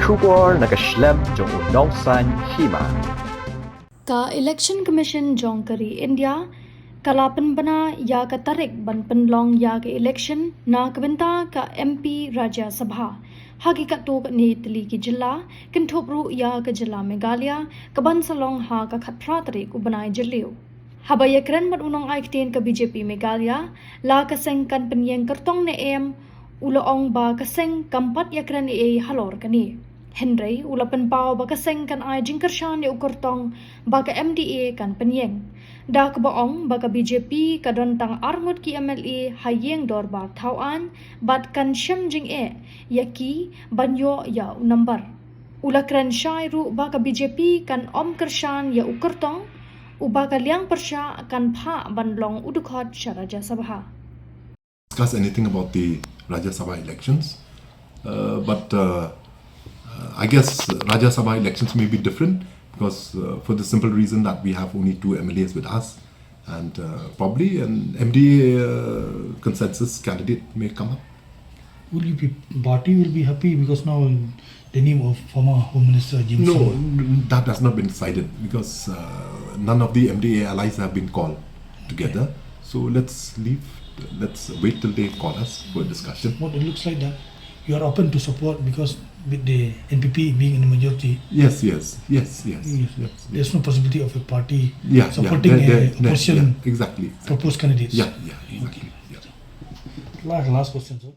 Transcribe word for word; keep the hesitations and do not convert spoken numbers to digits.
Khubor na ka shlem jong u nongsan hima. Ka Election Commission jong ka ri India ka la pynbna ïa ka tarik ban pynlong ïa ka election na ka bynta ka M P Rajya Sabha ha ki katto katne tylli ki jylla, kynthup ruh ïa ka jylla Meghalaya, ka ban sa long ha ka khatphra tarik u bnai Jylliew. Haba ïakren bad u nongai ktien ka B J P Meghalaya la ka seng kan pynïeng kyrtong ne em, u la ong ba ka seng kam pat ïakren ei ei halor kane. Hynrei u la pynpaw ba ka seng kan ai jingkyrshan ïa u kyrtong ba ka M D A kan pynïeng. Da kaba ong ba ka B J P ka don tang arngut ki M L A ha ïing dorbar thaw aiñ bad kan shem jingeh ïa ki ban ïoh ïa u nambar. U la kren shai ruh ba ka B J P kan ym kyrshan ïa u kyrtong uba ka liang pyrshah kan phah ban long u dkhot sha Rajya Sabha. Discuss anything about the Rajya Sabha elections, uh, but uh, uh, I guess Rajya Sabha elections may be different because uh, for the simple reason that we have only two M L As with us, and uh, probably an M D A uh, consensus candidate may come up. Will you be party will be happy because now the name of former Home Minister James No, Sangma. That has not been decided because uh, none of the M D A allies have been called together. So let's leave. Let's wait till they call us for discussion. What it looks like that you are open to support because with the N P P being in the majority, Yes, yes, yes, yes, Yes. yes. There's no possibility of a party Yeah, yeah, supporting there- there- a there- opposition yeah, exactly, exactly. proposed candidates. Yeah, yeah, exactly. Yeah. Last, last question, sir.